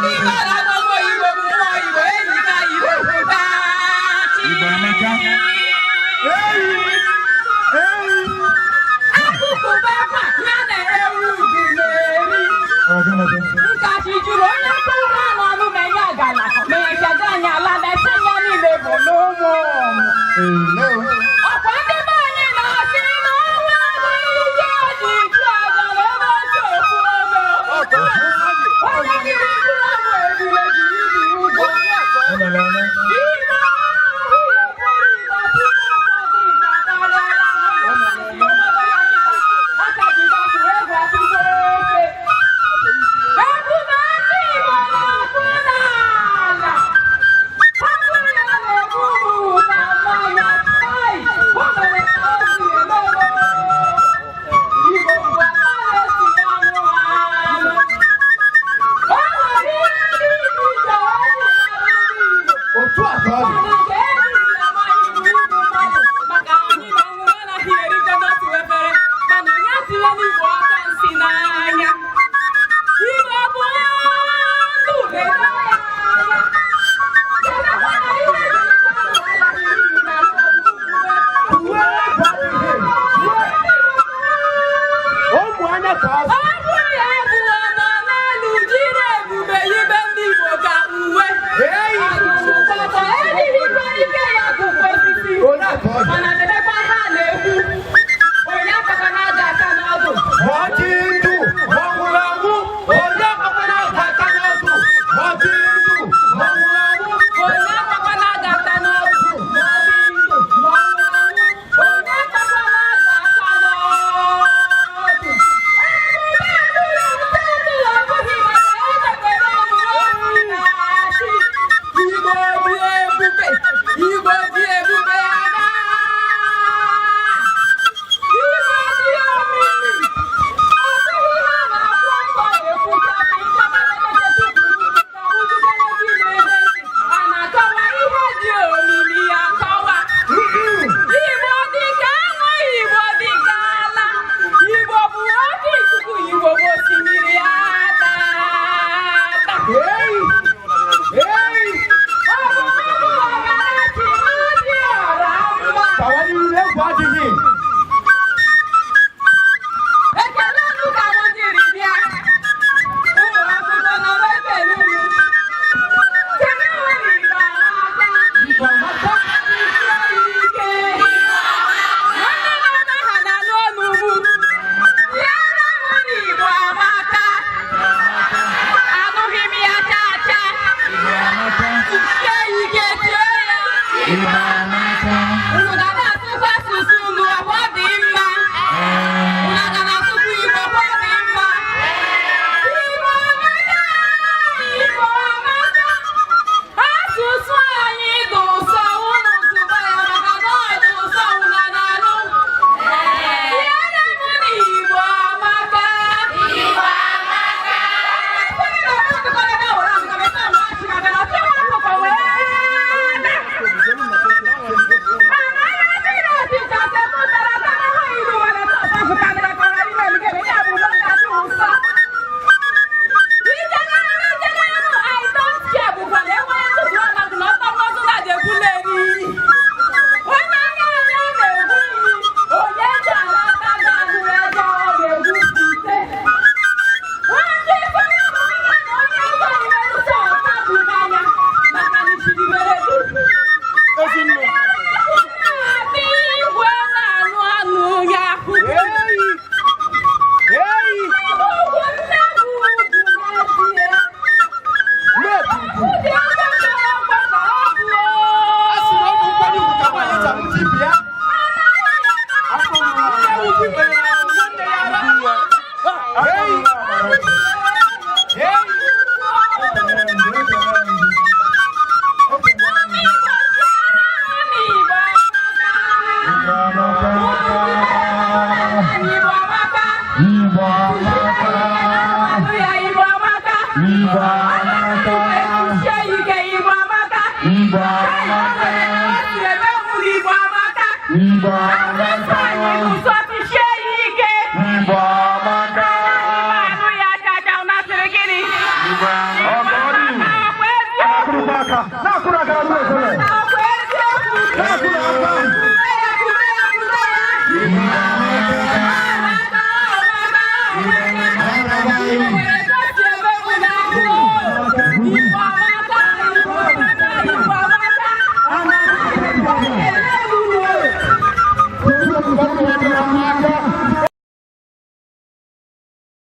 Ndị Igbo na-akpọkwa Igbo bụ nwa Igbo ejika Igbo pụtachi. Igbo amaka. Eyi! Eyi! Akụkụ akwa ya na ewu ubi na-eri. Ọ gịnị dị? Nkachi juru onye tụrụ n'ọnụ menye agala menyechaga anya ala na esi ya niile bụ n'ụmụ ụmụ. Ele. Ọkwa ndị be anyị na-asị na ọnwa bụ ike ji ju aja na ebe oche okwu ego. Onye jiri mkpụrụ ọgwụ ebule jiri ibi ụgwọ. Ọ nọ n'anya. Ime ahụhụ ekwere Igbo tupu ụfọdụ Igbo akarịala. Aka ji gakwuru egwu atụgo ofe. Ebube ndị Igbo na-akpụ n'ala. Hapụ ya na-egbu ụmụ ka mmanya tai. O mere ka o si ememe. Igbo bụ aka na-esi anụ anụ. E nwere ihe dị iche iche eji mara ndị Igbo. Otu a ka ọ dị. Mana nke ejiri amaghị bụ igbu mmadụ maka anyị na ọnwụ anaghị erite n'otu efere, mana onye atụla n'Igbo aka nsị n'anya. Igbo bụ ndụ leta ya anya. Chetakwa na ihe ejiri mmadụ alaghị n'iyi na Uwe egwu adịghị. Ụmụ anya ka azụ. Ọ bụ ya bụ nọ n'elu jiri ebube yibe ndị Igbo ka uwe. Eyi! Agụụkpọtọ ejighịkwa ike ya kụkwa osisi. Onye a ka ọ dị. Mana debekwa ha na-ekwu onye akpakana aja aka n'ọdụ. Ma ọ dị ndụ, ma ọ nwụrụ anwụ, onye akpakwana aja aka n'ọdụ. Ma ọ dị ndụ, ma ọ nwụrụ anwụ. Onye akpakana aja aka n'ọdụ. Ma ọ dị ndụ, ma ọ nwụrụ anwụ, onye akpakana aja aka n'ọdụ. Ebube bụrụ ntọala ọ bụghị maka emekwere ọnụ osi na-achị. Igbo dị ebube, Igbo dị ebube aga. Igbo dị omimi. Ọ dịghị ihe a na-akwụ ọtọ ekwuchapụ a na-akọwa ihe dị omimi ya akọwa. Igbo dị ka anwụ, Igbo dị ka ala, Igbo bụ oke ikuku, Igbo bụ osimiri ata ata. Eyi! Eyi! Ọ bụ ọbụ ọbara chi dị ọra mma. Gawa n'ihu egwu adịghị. Ekele unu ka m jiri bịa. Ụmụ akwụkwọ nọ na-ekele unu. Kedu nwere Igbo amaka? Igbo amaka. Ike. Nwanne m ebe ha na-anụ ọnụ mụ. Tiere m n'Igbo amaka. Anụghị m ya chaa chaa. Igbo amaka. Tie ike tie ya. Igbo amaka. Unu ga na-asụkwa asụsụ unu ọkwa dị mma. Ee. Unu ga na-asụkwa Igbo kwa dị mma. Igbo amaka, Igbo amaka. Asụsụ anyị dị ụsọ, unu sụba ya maka na ọ dị ụsọ unu na-anụ. Tiere m n'Igbo amaka. Igbo amaka. Onye anya anya na-egwu iyi, onye ji alata ga-anụ ebe ọ na-egwu ite. Onye kwere bụ onye na onye ego imerụta ọta bụ n'anya maka na ichiri mere du. Ezinne. Na-abịa igwe na-anụ anụ ya. Eyi! Eyi! Ugwu nne bụ ugwu n'ezie. Nne bụ ugwu. Ụdị ebe tọrọ mgbe ka ọ bụ. A sị na ọ bụ nkwanye ugwu ka nwaanyị ji amụta ibe ya. Nne ugwu mere na nwanne ya ara. Eyi! Eyi! Ekele m gị. Igbo Igbo amaka. Igbo amaka. Igbo amaka. Igbo amaka. Igbo amaka. Sie ike, Igbo amaka. Igbo amaka. Igbo amaka. Igbo amaka. Ụzọ sie ike. Igbo amaka. Anụ ya chacha, ụna sịrị gịnị? Igbo amaka. Amaka.